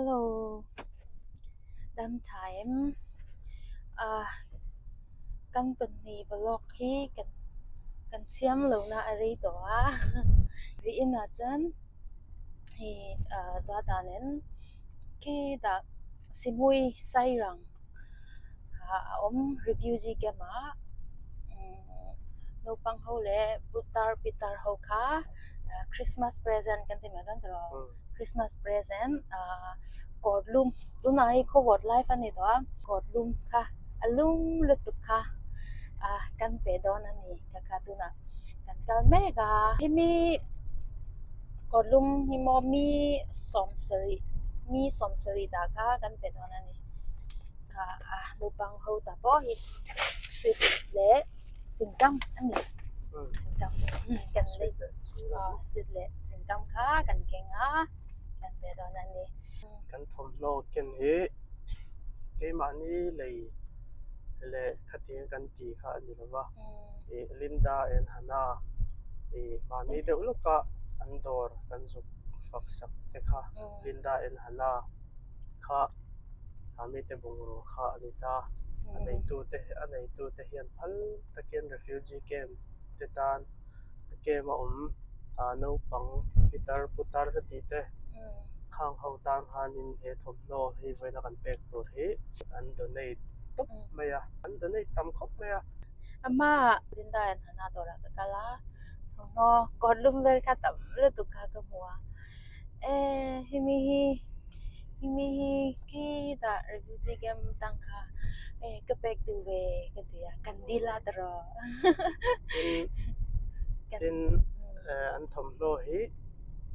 Hello dam tha em ah kan pahnih vlog hi kan kan siam lo na a rei tawh a vih inah chuan hei ah tua danin khi dah Simui Sairang ah a awm refugee camp ah naupang ho leh putar pitar ho kha Christmas present kan ti mai dawn tawh lo Christmas present ah kawr lum tunah hi khawvawt lai a ni tawh a kawr lum kha a lum lutuk kha ah kan pe dawn a ni ka kha tunah kan kal mek a hemi kawr lum hi maw mi sawmsarih mi sawmsarih dah kha kan pe dawn a ni ah naupang ho ta pawh hi sweet leh chingkam a ni chingkam kan lei sweet leh chingkam kha kan keng a kan pe dawn a ni. Kan thawmhnaw ken hi keimahni lei leh khatiang kan ti kha a ni lo va ih Linda and Hannah ih mahni deuh lawka an dawr kan zuk fak sak te kha Linda and Hannah kha a mite bungraw kha a ni ta. A neitute a neitute hian phal takin refugee camp te tan camp a awm ah naupang pitar putar tih te khang ho tan khanin he thawmhnaw hei vawiina kan pek tur hi an donate tawp mai a an donate tam khawp mai a. Ama Linda in Hannah dawrah ka kal a thawmhnaw kawr lum vel kha tam lutuk kha ka hmu a. Eh hemi hi hemi hi khitah refugee camp tang kha eh ka pek duh ve ka ti a kan dil a ta rawh Tin tin eh an thawmhnaw hi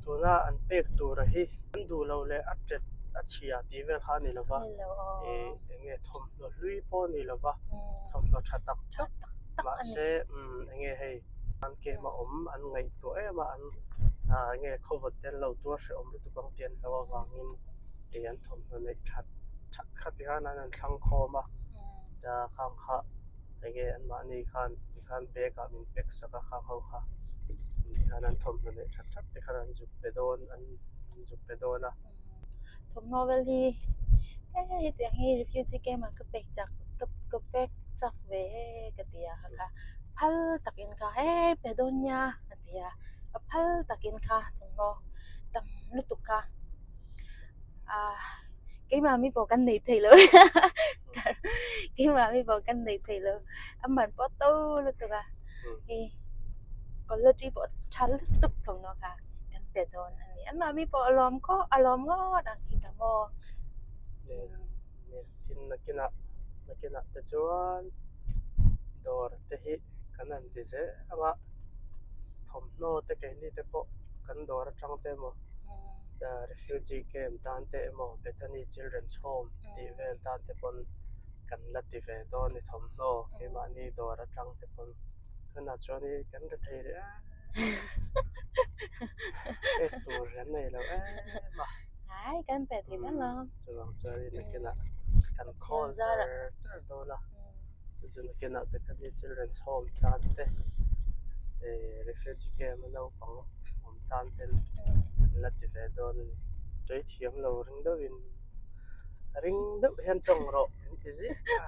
tuna an pek tura hi an duh lo leh a tet a chhia tih vel kha a ni lo va eh eng nge thawmhnaw hlui pawh a ni lo va thawmhnaw tha tak tak mahse umm eng nge hei. An kem a awm an ngaihtuah em a an ah enge khawvawt te an lo tuar hrehawm lutuk ang tih an hlauh avangin ih an thawmhnaw neih that that kha ti khan an han thlang khawm a khang kha enge anmahni khan tikhan bag ah min pack sak a khang ho kha tikhan an thawmhnaw neih that that te khan an zuk pe dawn an zuk pe dawn a. Thawmhnaw vel hi hetiang hi refugee camp ah ka pek chak ka pek chak ve e ka ti a kha phal takin kha he pe dawn nia a ti a a phal takin kha thawmhnaw tam lutuk kha ah keimah mi pawh kan nei thei lo keimah mi pawh kan nei thei lo a man pawh to lutuk a hei quality pawh tha lutuk thawmhnaw kha kan pe dawn a ni an mahni pawh a lawm khawp a lawm ngawt ang khi ta maw. Tin nakinah nakinah te chuan dawr te hi kan han ti zel ang a thawmhnaw te keini te pawh kan dawr atang te emaw refugee camp tan te emaw Bethany children's home tih vel tan te pawn kan la ti ve dawn a ni thawmhnaw keimahni dawr atang te pawn tunah chuan i kan ri thei rih em pek tur an nei lo em a. Ai kan pe thei dawn lo. Chuvang chuan nakinah kan khawl char char dawn a. Chu chu nakinah Bethany Children's Home tan te eh refugee camp a naupang awm tan ten an la ti ve dawn a ni. Tui thiam lo ring deuhin ring deuh hian tawng rawh min ti zia a,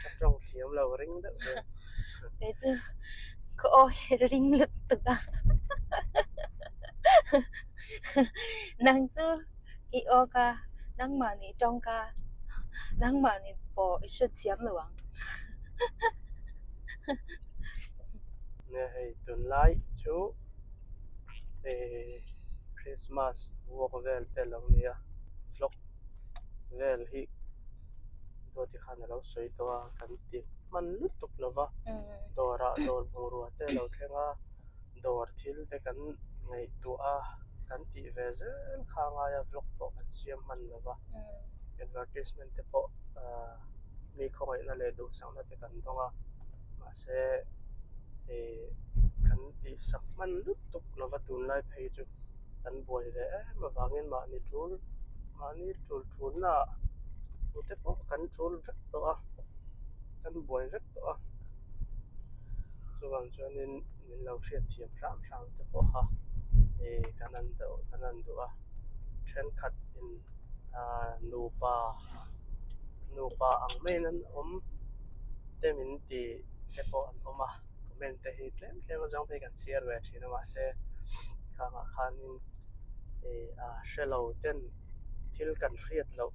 ka tawng thiam lo ring deuh hian. Kei chu ka aw hi ring lutuk a. Nang chu i aw ka nangmahni tawng ka nangmahni pawh i hrethiam lo ang. Nia hei tunlai chu eh Christmas walk vel te lo nia vlog vel hi dawti khan a lo sawi tawh a kan ti hman lutuk lo va dawrah dawr bungrua te a lo thleng a. Dawr thil te kan ngaihtuah a, kan tih ve zel kha ngaia vlog pawh kan siam hman lo va, advertisement te pawh ahh mi khawngaihna leh duhsakna te kan dawng a, mahse ih kan tihsak hman lutuk lo va tunlai phei chu kan buai ve em avangin mahni tul mahni tul tulnaah tute pawh kan tul vek tawh a, kan buai vek tawh a, chuvang chuanin. Min lo hriat thiam hram hram te pawha ih kan an deuh kan an duh a thenkhat in ah. Nupa nupa ang maiin an awm te min ti te pawh an awm a, comment te hi tlem tlem a zawng te hi kan chhiar ve thin a mahse khangah khanin ih a hre lo ten thil kan hriat loh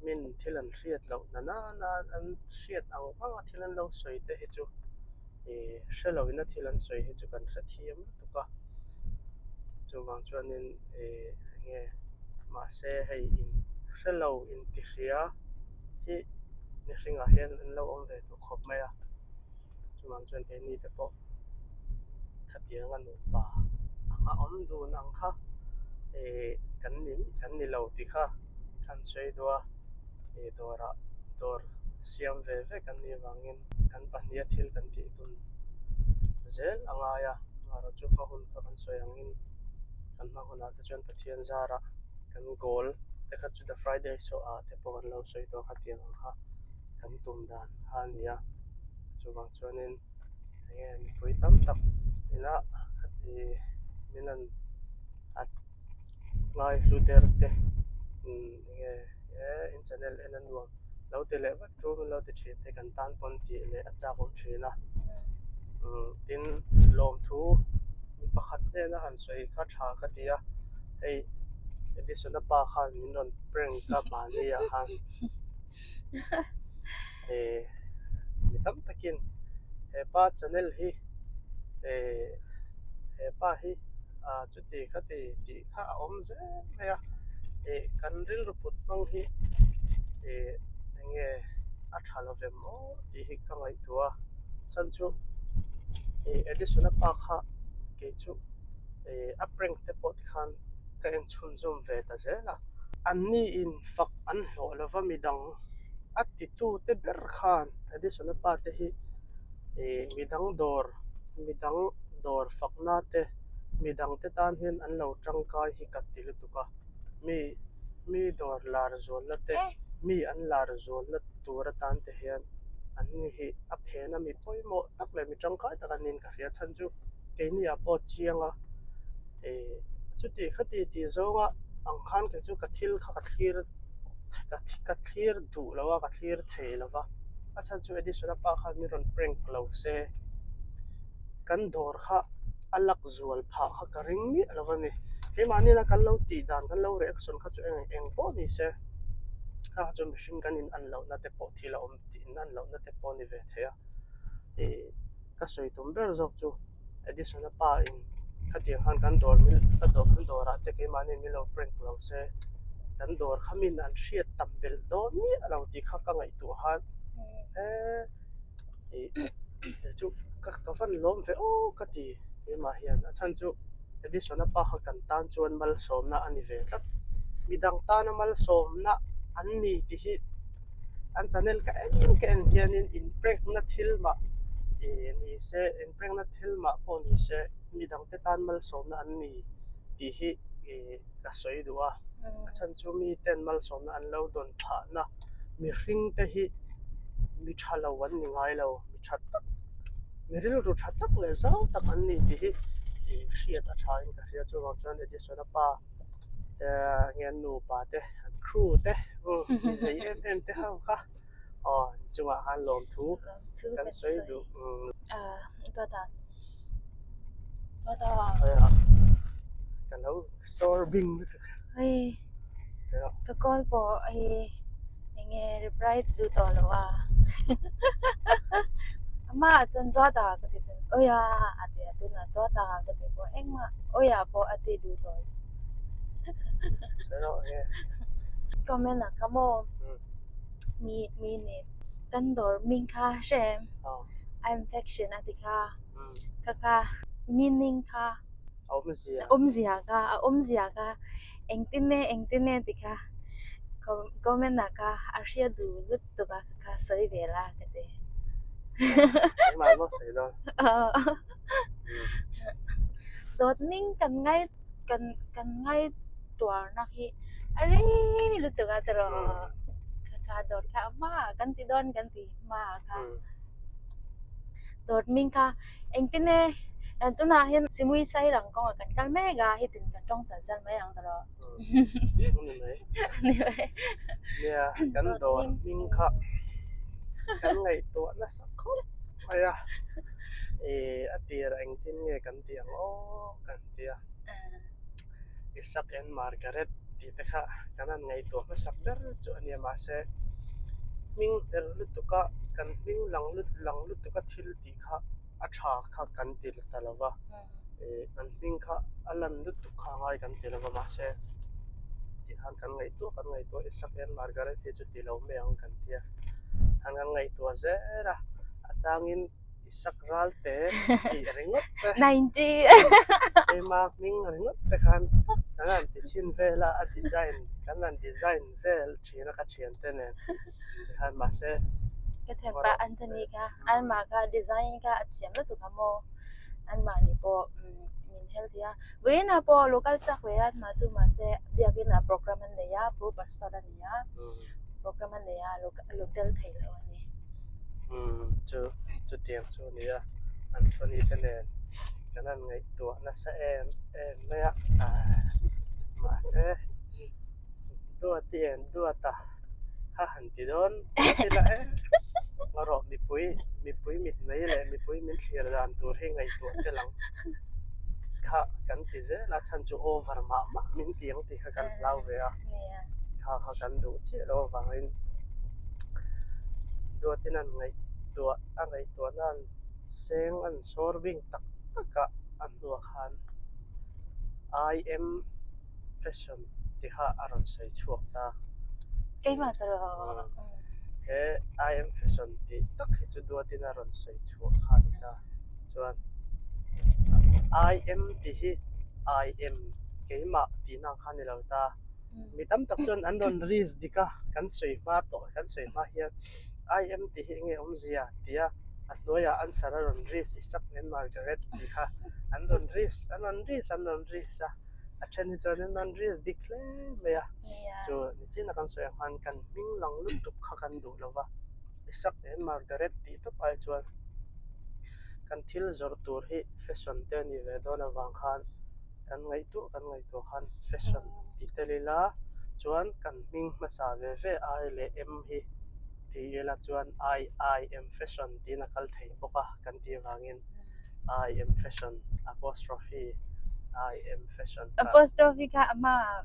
min thil an hriat loh na nana an hriat ang ang a thil an lo sawi te hi chu ih hre lo in a thil an sawi hi chu kan hrethiam lutuk a chuvang chuanin ih enge mahse hei in hre lo inti hria hi mihringah hian an lo awm ve duh khawp mai a chuvang chuan keini te pawh khatianga nupa anga awm dun ang kha ih kan ni kan ni lo tih kha kan sawi duh a ih dawrah dawr siam ve vek an nih avangin kan pahniha thil kan tih dun zel a ngai a amaherawh chu hma hun kha kan sawi angin kan hma hunah te chuan Pathian zarah kan goal te kha chu the Friday show ah te pawh kan lo sawi tawh khatiang ang kha kan tum dan kha a ni a chuvang chuanin enge mipui tam tak ina khati min an a ngai hlu der te enge he in channel en a nuam lo ti leh vat chu min lo ti thin te kan tan pawn tih leh a chak awm thin a tin lawmthu mi pakhat hnena han sawi kha tha ka ti a hei Edison-a pa khan min rawn prank a mahni ah khan eh mi tam takin hepa channel hi eh hepa hi ah chuti khati tih kha a awm zel mai a ih kan rilru put hmang hi ih eng nge a tha lo ve maw tih hi ka ngaihtuah a chhan chu ih Edison-a pa kha kei chu ih a prank te pawh tikhan ka en chhunzawm ve ta zel a anni in fak an hlawh lova midang a titu te ber khan Edison-a pa te hi ih midang dawr midang dawr fakna te midang te tan hian an lo tangkai hi ka ti lutuk a mi mi dawr lar zualna te mi an lar zualna tur atan te hian an ni hi a phena mi pawimawh tak leh mi tangkai tak an niin ka hria chhan chu keini ah pawh chiang a ih chuti khati tih zawnga ang khan kei chu ka thil kha ka thlir ka thlir duh lo a ka thlir thei lo va a chhan chu Edison a pa khan min rawn prank lo se kan dawr kha a lak zual phah kha ka ring miah lo a ni keimahni ina kan lo tih dan kan lo reaction kha chu eng eng pawh ni se kha chu mihring kan in an lohna te pawh thil a awm tih in an lohna te pawh a ni ve thei a ih ka sawi tum ber zawk chu Edison-a pa in khatiang khan kan dawr mil ka dawr kan dawrah te keimahni min lo prank lo se kan dawr kha min an hriat tam belh dawn miah lo tih kha ka ngaihtuah khan eee ih kei chu ka ka van lawm ve aw ka ti keimah hian a chhan chu Edison-a pa kha kan tan chuan malsawmna a ni ve tlat midang tana malsawmna an ni tih hi an channel ka en ka en hianin in prank na thil mah ih ni se in prank na thil mah pawh ni se midang te tan malsawmna an ni tih hi ih ka sawi duh a a chhan chu mi ten malsawmna an lo dawn phahna mihring te hi mi tha lo an ni ngai lo mi tha tak mi rilru tha tak leh zau tak an ni tih hi ih hriat a tha in ka hria chuvang chuan Edison-a pa te nge an nupa te an crew te mi zei em em te ho kha aw an chungah khan lawmthu kan sawi duh ka lo sawr bing lutuk ka call pawh hei enge reply duh tawh lo a amah chuan duata ka ti chuan awia a ti a tunah duata ka ti pawh engmah awia pawh a ti duh tawh lo comment ah kha maw mi mi nih kan dawr hming kha hre em I'm faction a ti kha ka kha meaning kha awmzia kha a awmzia kha engtin nge engtin nge ti kha comment ah kha a hria duh lutuk a ka kha sawi ve la ka ti dawt hming kan ngai kan kan ngai tuarna hi a rei lutuk a tiraw ka kha dawt kha a hmaah kan ti dawn kan ti hmaah kha dawt hming kha engtin nge. Tunah hian Simui Sairang kawngah kan kal mek a, hitin kan tawng chal chal mai ang tawh. Ni mai. Ni mai. Nia, kan dawr hming kha kan ngaihtuah nasa khawp mai a. Ih a tirah engtin nge kan tih ang aw kan ti a. Isaac and Margaret tih te kha kan han ngaihtuah hmasak ber chu a nia mahse hming her lutuk a kan hming lang lut lang lutuk a thil tih kha a tha kha kan ti ta lo va ih kan hming kha a lan lutuk kha a ngai kan ti lo va mahse tih khan kan ngaihtuah kan ngaihtuah Isaac and Margaret hi chu ti lo mai ang kan ti a han kan ngaihtuah zel a a changin. Isak ral te tih ringawt te. 90. Keima hming ringawt te khan kan han ti chhin vel a, a design kan han design vel thin a ka thian te nen tikhan mahse. Ka thianpa Anthony kha anmah kha design kha a thiam lutuk a maw anmahni pawh min hel thei a vawiinah pawh local chak ve a anmah chu mahse biakin ah program an nei a pu pastor a ni a program an nei a lo tel thei lo a ni. Umm chu chutiang chu a ni a Anthony te nen kan han ngaihtuah nasa em em mai a mahse duati en duata kha han ti dawn ila e erawh mipui mipui mit mai leh mipui min thlir dan tur hi ngaihtuah tel ang kha kan ti zel a chhan chu over mah mah min ti ang tih kha kan hlau ve a kha kha kan duh chiah lo avangin duatin an ngaihtuah a ngaihtuahna an seng an sawr bing tak tak a a hnuah khan I am fashion tih kha a rawn sawi chhuak ta. Keimah ta rawh. He I am fashion tih tak hi chu duatin a rawn sawi chhuah kha a ni ta. Chuan I am tih hi I am keimah tihna ang kha a ni lo ta. Mi tam tak chuan an rawn risk dik a, kan sawi hma tawh kan sawi hma hian I am tih hi enge awmzia tia a hnuaiah answer a rawn risk Isaac and Margaret tih kha an rawn risk an rawn risk an rawn risk a, a then hi chuan an rawn risk dik hle mai a. Chu nichin a kan sawi ang khan kan hming lang lutuk kha kan duh lo va, Isaac and Margaret tih tawp ai chuan kan thil zawrh tur hi fashion te a nih ve dawn avang khan kan ngaihtuah kan ngaihtuah khan fashion tih tel ila chuan kan hming hmasa ve ve I leh M hi ti ila chuan I I am fashion tiin a kal thei bawk a kan tih avangin I am fashion apostrophe I am fashion kha. Apostrophe kha a hmaah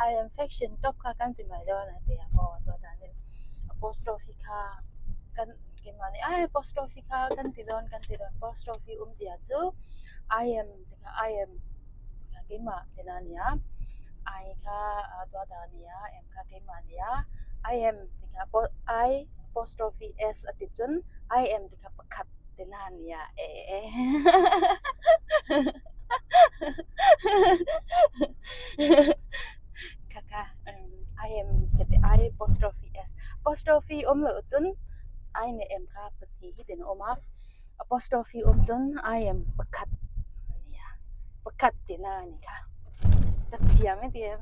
I am fashion tawp kha kan ti mai dawn a ti a maw tawh danin apostrophe kha kan keimahni ai apostrophe kha kan ti dawn kan ti dawn apostrophe awmzia chu I am Tikha I am keimah tina a ni a, I kha Duata a ni a, M kha keimah a ni a, I am tikha I apostrophe S a ti chun I am tikha pakhat tina a ni a eh. Kha kha I am ka ti I apostrophe S apostrophe awm loh chun I leh M kha pahnih hi tin a awm a. Apostrophe awm chuan I am pakhat a nia pakhat tihna a ni kha ka thiam em em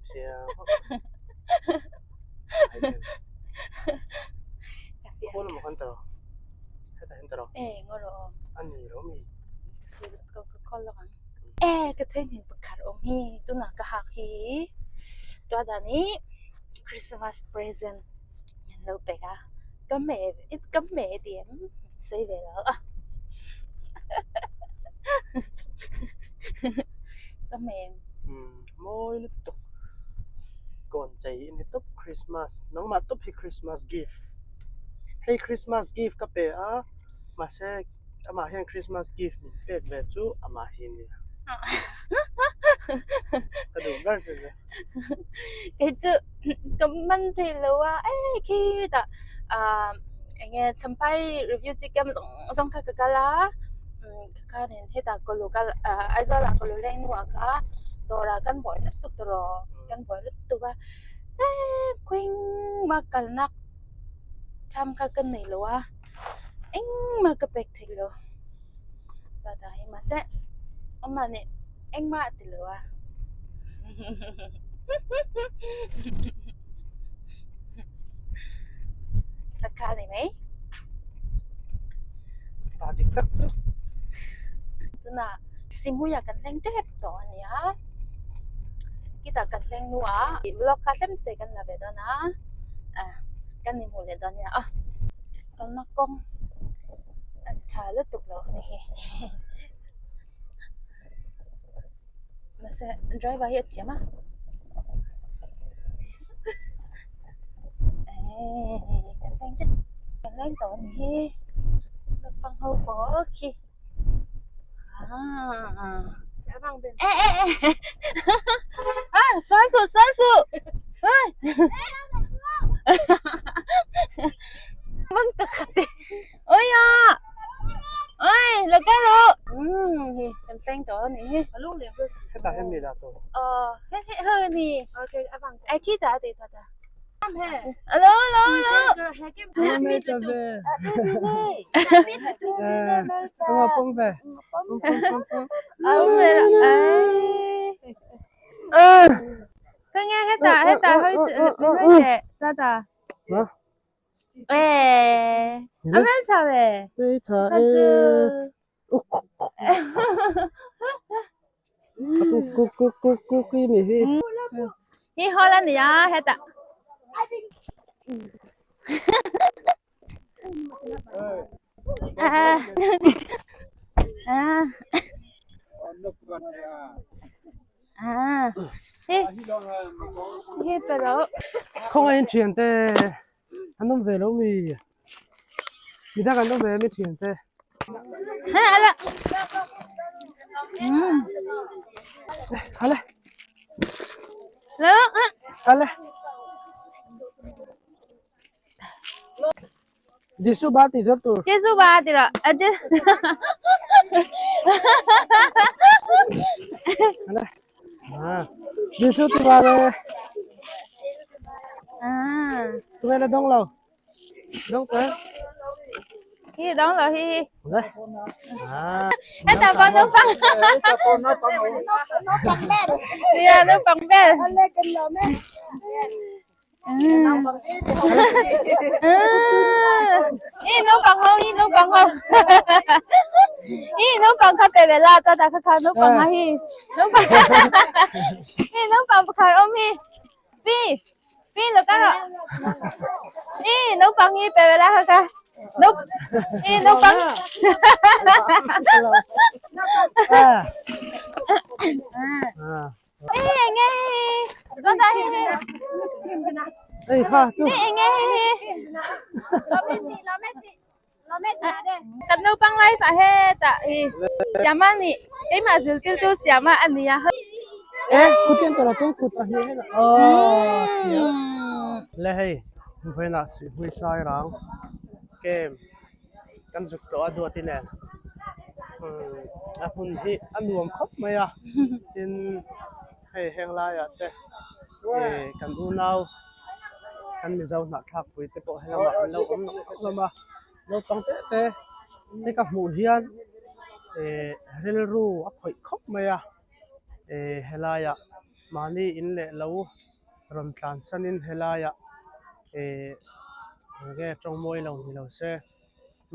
Thiam Khawl maw khan tawh hetah hian tawh e ngaw rawh aw a ni lo mi ka sawi ka ka call lawk ang e ka theihnghilh pakhat awm hi tunah ka hak hi tuahdan hi Christmas present min lo pek a. Ka hmeh ka hmeh tih em sawi ve lo a ka hmeh em. Umm mawi lutuk kawn chei i ni tawp Christmas nangmah tawp hi Christmas gift hei Christmas gift ka pe a mahse amah hian Christmas gift min pek ve chu amah hi nia ka duh ber che chu. Kei chu ka man thei lo a e khi tah ah eng nge champhai review chi kem zawng zawng kha ka kal a umm ka khanin hetah ka lo kal ah Aizawl ah ka lo leng hnuah kha dawrah kan buai lutuk tawh kan buai lutuk a e khawing kalna tham kha ka nei lo a engmah ka pek thei lo tah hi mahse amah nih engmah a ti lo a ka kha a ni mai pa dik tak chu. Simuia kan thleng tep tawh a nia khitah kan thleng hnu ah vlog kha tlem te kan la ve dawn a kan inhmuh leh dawn nia aw kalna kawng a tha lutuk lo a ni hi mahse driver hi a thiam a kan thleng tep kan thleng tawh a ni hi naupang ho pawh khi. Ê ê ê à xoay su xoay su vâng tự khát đi ôi à ôi là cái rồi ừ kan thleng tawh a nih hi Hetah hian mi dah tawh ờ hết hết hơi nè ai khi ta ti ta ta alo alo alo Cứ nghe hết ta hết ta hơi hơi tệ ta ta ê anh chào về Hi ho la nia hetah. Ah. Ah. Ah. Hi. Hi pero. Khawngaihin thiante an awm ve lo mi? Midang an awm ve mi thiante? Ha ala. Ale. Lo. Ale. Jisu ba ti zawt tur. Jesu ba ti rawh. A je. Ale. Ah. Jisu ti ba le. Ah. Tu la dong lo. Dong te. Hi dong lo hi hi. Le. Ah. Hetah pawh naupang. Nia naupang ber. I naupang ho i naupang ho i naupang kha pe ve la ta ta kha kha naupang a hi naupang i naupang pakhat awm hi pi pi lo ka rawh i naupang hi pe ve la kha kha nau i naupang Ei kha chu. Kan naupang lai pah hetah hi Siama nih keimah zirtirtu Siama a ni a. E kut en tawh lo tun kut pahnih hian aw thiam. Le hei vawiinah Sihhmui Sairang game kan zuk tawh a duati nen a hmun hi a nuam khawp mai a tin hei heng laiah te ih kan unau kan mizo hnahthlak pui te pawh helamah an lo awm nawk nawk hlawm a naupang te te te ka hmuh hian ih rilru a khawih khawp mai a ih helaiah mahni in leh lo rawn tlan sanin helaiah ih enge tawng mawi lo ni lo se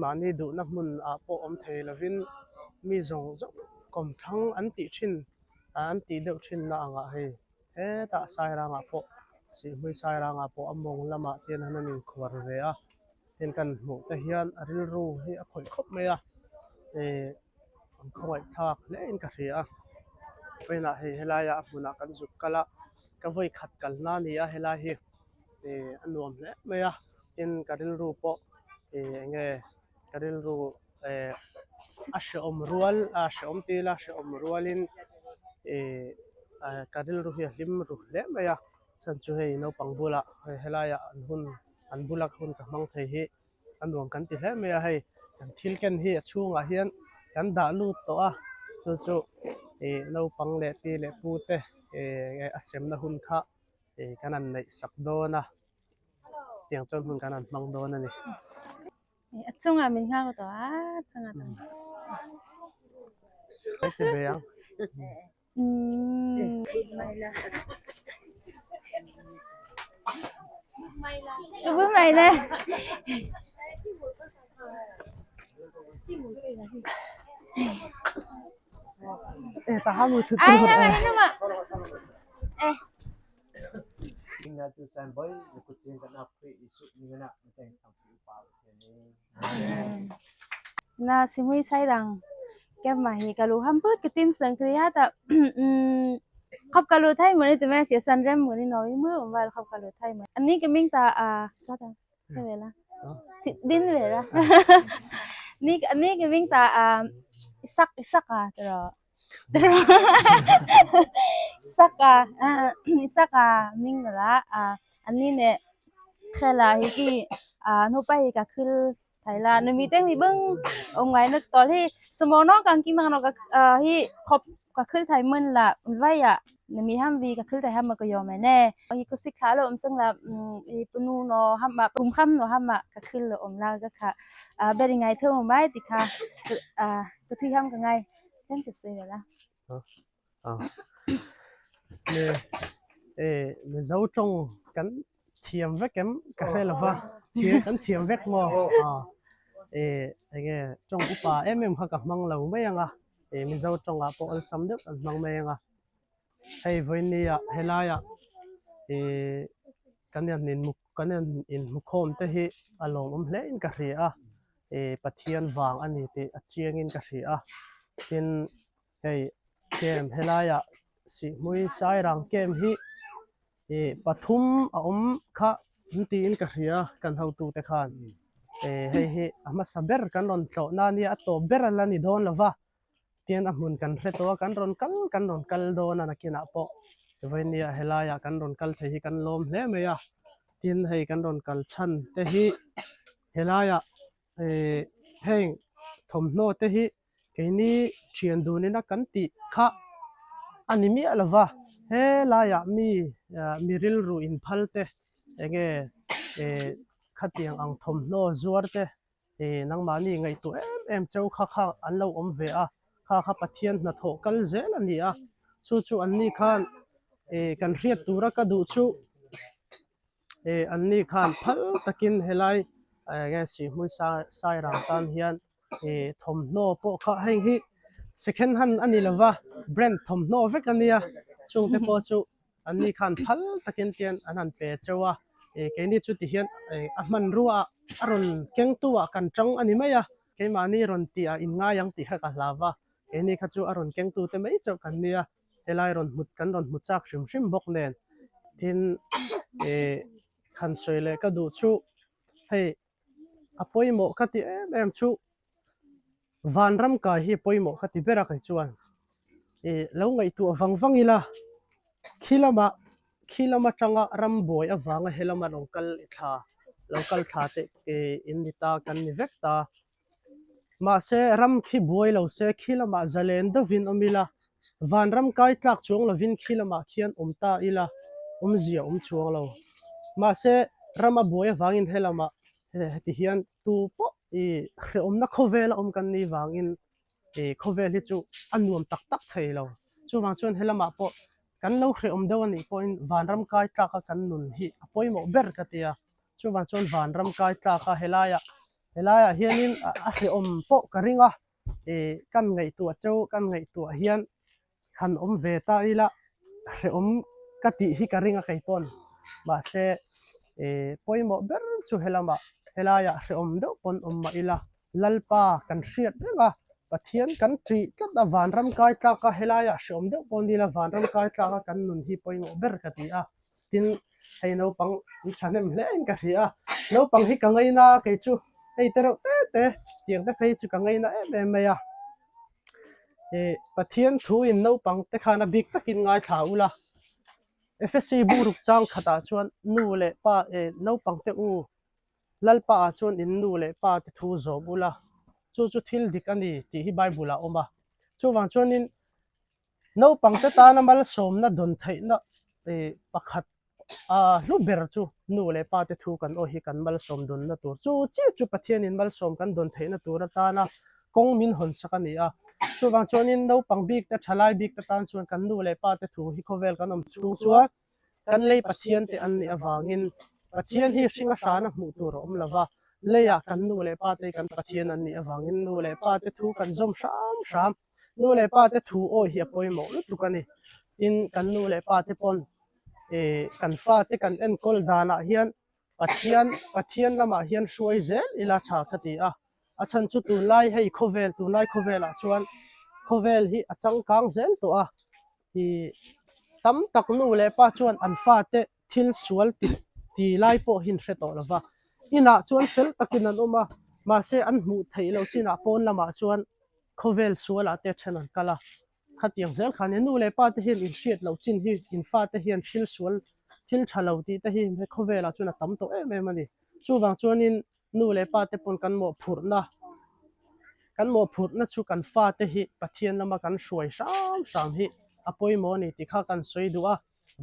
mahni duhna hmun ah pawh awm thei lovin mi zawng zawng kawmthlang an tih thin an tih deuh thin na angah hei hetah Sairangah pawh Sihhmui Sairangah pawh a mawng lamah te hian an inkhuar ve a heng kan hmuh te hian a rilru hi a khawih khawp mai a ih an khawngaihthlak hle in ka hria a vawiinah hei helaiah a hmunah kan zuk kal a ka vawi khat kalna a ni a helai hi ih a nuam hle mai a tin ka rilru pawh ih eng nge ka rilru eh a hrehawm rual a hrehawm tel a hrehawm rualin ih ka rilru hi a hlim ru hle mai a chhan chu hei naupang bulah hei helaiah an hun an bula hun ka hmang thei hi a nuam kan ti hle mai a hei kan thil ken hi a chhungah hian kan dah lut tawh a chu chu ih naupang leh pi leh pu te ih a semna hun kha ih kan han neih sak dawn a tiang chuan hun kan han hmang dawn a ni. A chungah min nghak tawh a a chungah tawh. Che ve ang. Ka bu mai le. Ai hama hinama. Eh. Na simui sairang kem ma hi kalu ham put ke tim sang kriya ta khop kalu thai mo ni te me sia san rem mo ni noi mu wal khop kalu thai mo ani ke ming ta a sa ta ve la din ve la ni ani ke ming ta a isak isak a tro tro isak a isak a ming la a ani ne khela hi ki a nu pa hi ka khil thai la nu mi teng mi bưng ông ngoại nước tỏ hi small nó càng kinh nó ka hi khop ka khil thai mân la vai à nu mi ham vi ka khil thai ham ma ka yo mai nè hi ko sik kha lo om sang la hi punu no ham ma kum kham no ham ma ka khil lo om la ka kha a beri ngai thơ mai ti kha a ka thi ham ka ngai em ka sei la. Ne e Mizo tawng kan thiam vek em ka hre lova thil kan thiam vek maw e enge tawng upa em em kha ka hmang lo mai ang a e Mizo tawngah pawh awlsam deuh kan hmang mai ang a hei vawinia helaiah e kan in kan in hmukhawm te hi a lawmawm hle in ka hria a e Pathian vang a ni tih a chiang in ka hria a tin. Hei camp helaiah Sihhmui Sairang camp hi ih pathum a awm kha an tiin ka hria kan hotute khan eh hei hi a hmasa ber kan rawn tlawh na nia a tawp ber a la ni dawn lo va tian a hmun kan hre tawh a kan rawn kal kan rawn kal dawn a nakinah pawh vawinia helaiah kan rawn kal thei hi kan lawm hle mai a tin hei kan rawn kal chhan te hi helaiah eh heng thawmhnaw te hi keini thian dunin a kan tih kha a ni miah lo va helaiah mi ah mi rilru inphal te enge eh khatiang ang thawmhnaw zuar te eh nangmahni ngaihtuah em em cheu kha kha an lo awm ve a kha kha Pathian hnathawh kal zel a ni a chu chu anni khan eh kan hriat tura ka duh chu. Eh anni khan phal takin helai enge Sihhmui Sairang tan hian eh thawmhnaw pawh kha heng hi second hand a ni lova brand thawmhnaw vek a nia chungte pawh chu anni khan phal takin tian an han pe cheu a eh keini chu ti hian eh a hmanrua ah a rawn kengtu ah kan tang a ni mai a keimahni rawn tih ah in ngai ang tih kha ka hlau va keini kha chu a rawn kengtu te mai chauh kan nia. Helai rawn hmu kan rawn hmu chak hrim hrim bawk nen tin eh han sawi leh ka duh chu hei a pawimawh ka ti em em chu vanram kai hi pawimawh ka ti ber a kei chuan ih lo ngaihtuah vang vang ila khi lamah khi lam atanga ram buai avanga he lama lo kal thla lo kal thla te eh in ni ta kan ni vek ta. Mahse, ram khi buai lo se khi lamah zalen deuhin awm ila, vanram kai tlak chuang lovin khi lamah khian awm ta ila, awmzia awm chuang lo. Mahse, ram a buai avangin he lamah heti hian tu pawh i hrehawmna khawvela awm kan nih vangin i khawvel hi chu a nuam tak tak thei lo. Chuvang chuan he lamah pawh kan lo hrehawm deuh a nih pawhin vanram kai tlaka kan nun hi a pawimawh ber ka ti a. Chuvang chuan vanram kai tlaka helaiah Helaiah hianin a hrehawm pawh ka ring a, ih kan ngaihtuah cheu kan ngaihtuah hian han awm ve ta ila hrehawm ka tih hi ka ring a kei pawn mahse ih pawimawh ber chu helamah helaiah hrehawm deuh pawn awm mah ila Lalpa kan hriat reng a, Pathian kan ṭih tlat a vanram kai tlak a helaiah hrehawm deuh pawn ila vanram kai tlak a kan nun hi pawimawh ber ka ti a. Tin, hei naupang an thahnem hle in ka hria a, naupang hi ka ngaina a kei chu hei te reuh te te tiang te phei chu ka ngaina em em mai a. Ih Pathian thu in naupang te khan a bik takin ngaithla ula, Efesi bungruk chang khatah chuan nu leh pa eh naupang te u Lalpa ah chuan in nu leh pa te thu zawm ula, chu chu thil dik a ni tih hi Bible ah a awm a. Chuvang chuanin Naupangte tana malsawmna dawn theihna pakhat a hlu ber chu nu leh pa te thu kan aw hi kan malsawm dawnna tur chu chiah chu Pathianin malsawm kan dawn theihna tur atana kawng min hawn sak a ni a. Chuvang chuanin naupang bik te thalai bik te tan chuan kan nu leh pa te thu hi khawvel kan awm chhung chuan kan lei Pathian te an nih avangin Pathian hi hring a hrana hmuh tur a awm lo va, leiah kan nu leh pa te hi kan Pathian an nih avangin nu leh pa te thu kan zawm hram hram. Nu leh pa te thu awi hi a pawimawh lutuk a ni. Tin, kan nu leh pa te pawn ih kan fate kan enkawl danah hian Pathian Pathian lamah hian hruai zel ila tha ka ti a. A chhan chu tunlai hei khawvel tunlai khawvelah chuan khawvel hi a changkang zel tawh a. Ih tam tak nu leh pa chuan an fate thil sual ti ti lai pawh hi an hre tawh lo va. Inah chuan fel takin an awm a, mahse an hmuh theih loh chinah pawn lamah chuan khawvel sualah te then an kal a. Khatiang zel khan i nu leh pa te hian inhriat loh chin hi in fate hian thil sual thil tha lo tih te hi he khawvelah chuan a tam tawh em em a ni. Chuvang chuanin nu leh pa te pawn kan mawhphurhna kan mawhphurhna chu kan fate hi Pathian lama kan hruai hram hram hi a pawimawh a ni tih kha kan sawi duh a.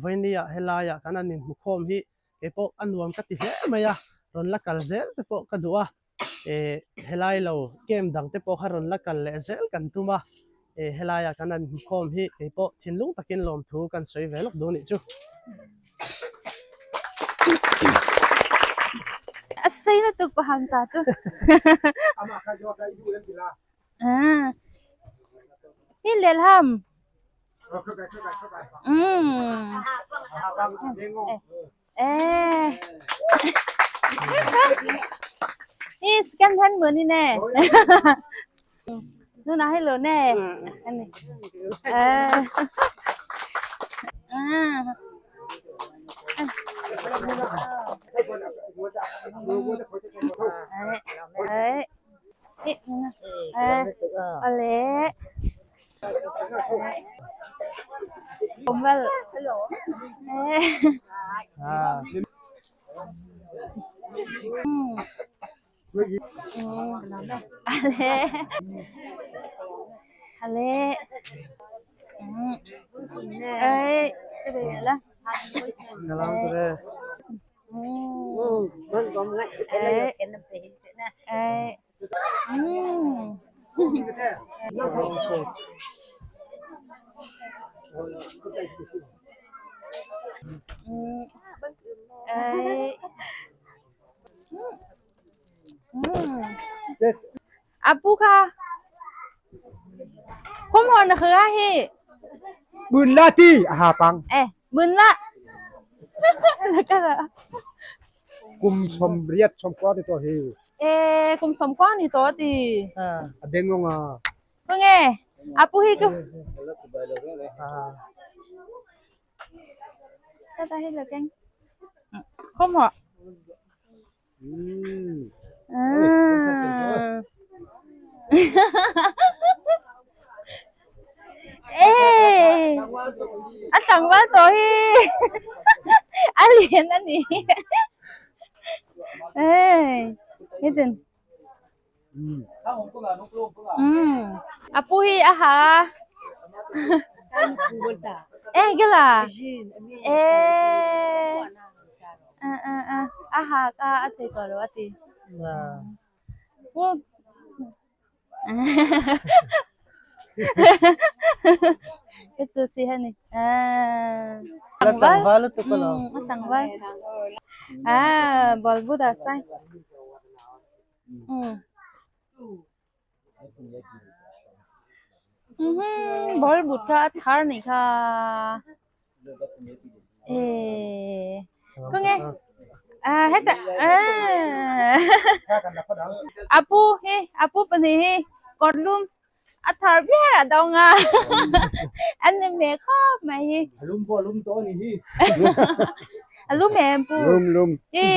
Vawinia helaiah kan han inhmukhawm hi kei pawh a nuam ka ti hle mai a, rawn la kal zel te pawh ka duh a. Eh helai lo camp dang te pawh kha rawn la kal leh zel kan tum a, eh helaiah kan han inhmukhawm hi kei pawh thinlung takin lawmthu kan sawi ve lawk duh a nih chu. A sei na tu paham ta chu. Ah. Hi lel ham. Um. Eh. Hi scan thân mượn đi nè. Nó nói hello nè. Anh này. À. À. Đấy. Đấy. Apu kha khum hon na khua hi Bun la ti a ha pang. Eh bun la Kum som riat som kwa ti to hi. Eh kum som kwa ni to ti. A bengong a. Ko nge apu hi ku. Ta ta hi la keng. Khum ho. Ê, a tlangval tawh hi a lian a ni. Ê, hetin. A pu hi a ha a. Ê, cái là. Ê. A a a a ha ka a thei tawh lo a ti. Ito si hani. Ah. Tlangval lutuk alawm. Tlangval. Ah, ball buda sai. Ball but kha a thar nih kha. Eh. Có nghe. À hết ạ. À. Apu hi, apu pani hi. Kawt lum a thar viar a dawng a. An ni me khawp mai hi. A lum pawh a lum tawh a ni hi. A lum em pu. Lum lum. Hi.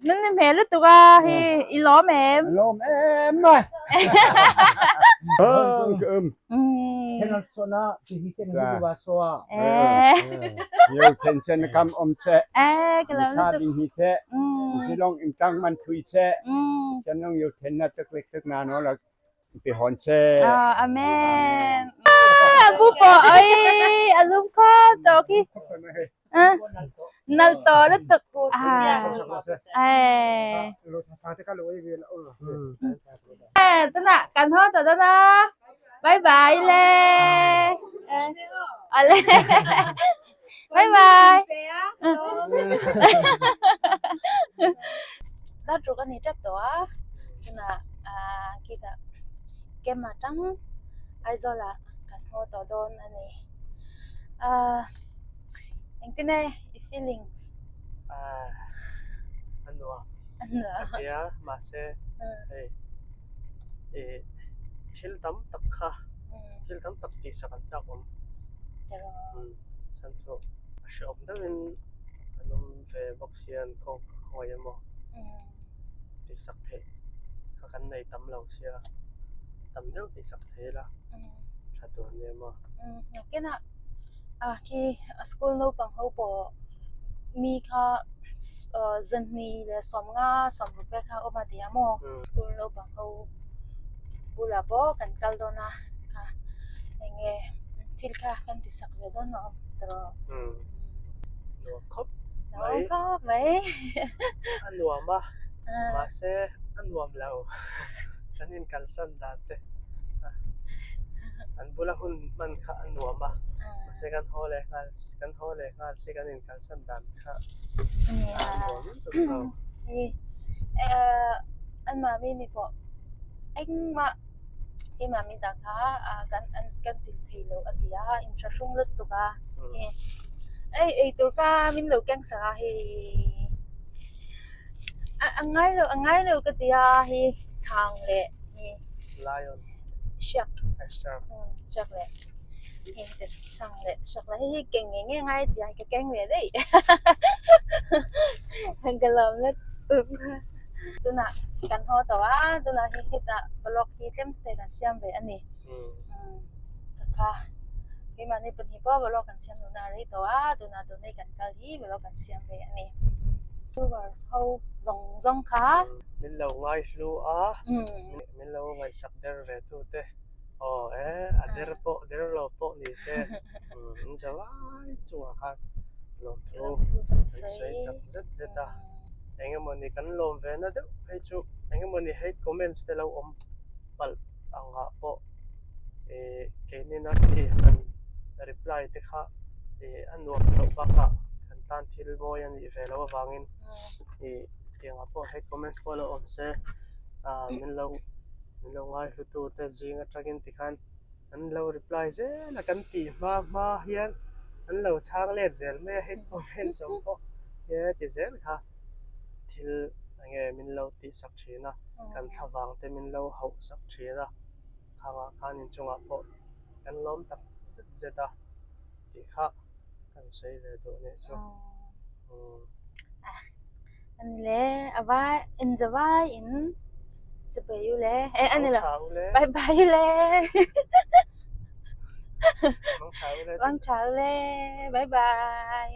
Nan ni hmel lutuk a hi i lawm em? Lawm em mai. Ka um. Yo then sen kam om se. Eh ka lawm lutuk. Ding hi se. Zilong in tang man thui se. Chan long yo then na tak lek tak na no la pe hon se. Ah amen. Ah bu po oi alum kho to ki. Nal to lutuk. Ah. Eh. Eh, tana kan ho to tana. Bye bye le. Ale. Bye bye. Dar ruk ani tap tawh a, tunah ah kita kem atang. Aizawlah kan haw tawh dawn a ni. Ahh engtin e i feelings? Ahh a nuam a tia mahse hei ih thil tam tak kha thil tam tak tihsak an chak awm chhan chu a hrehawm deuhin an awm ve bawk sia an kawng ka khawngaih emaw tihsak theih kha kan nei tam lo sia tam deuh tihsak thei ila tha tur a ni emaw. Nakinah ah khi school naupang ho pawh mi kha zanhnih leh sawmnga sawmruk vel kha a awm a ti a maw school naupang ho bulah pawh kan kal dawn a kha eng nge thil kha kan ti sak ve dawn maw tawh. Nuam khawp mai. Nuam khawp mai. A nuam a mahse a nuam lo kan inkalsan dan te an bula hun hman kha a nuam a mahse kan haw leh nghal kan haw leh nghal si kan inkalsan dan kha a nuam lutuk lo. An mami ni pawh engmah keimah mi dah kha kan an kan ti thei lo a ti a inthlahrung lutuk a ei eitur kha min lo keng sak a hei a ngai lo a ngai lo ka ti a hei chhang leh hei lion hriak hriak leh hei chhang leh hriak leh hei hi keng ngei ngei a ngai a ti a ka keng ve daih ka lawm lutuk. Tunah kan haw tawh a, tunah hi hetah vlog hi tlem te kan siam ve a ni. Ka kha keimahni pahnih pawh vlog kan siam lohna a rei tawh a, tunah tun hei kan kal hi vlog kan siam ve a ni. Viewers ho zawng zawng kha. Min lo ngaihlu a, min lo ngaihsak der ve tu te aw e a der pawh der lo pawh ni se in zavai chungah khan lawmthu kan sawi tak zet zet a. Eng emawni kan lawm ve na deuh phei chu eng emawni hate comments te lo awm palh angah pawh ih keinin a khi han reply te kha ih a nuam loh bakah kan tan thil mawi a nih ve loh avangin ih tiangah pawh hate comments pawh lo awm se ah min lo min lo ngaihlu tu te zing atangin tikhan An lo reply zel a kan tih hma hma hian an lo chhang let zel mai a hei comments awm pawh he ti zel kha thil enge min lo tih sak thin a kan thlavang te min lo hauh sak thin a khangah khan inchungah pawh kan lawm tak zet zet a tih kha kan sawi ve duh anih chu. Ani le a vai in za vai in chibai u le eh ani lo bye bye u le mang tha u le bye bye.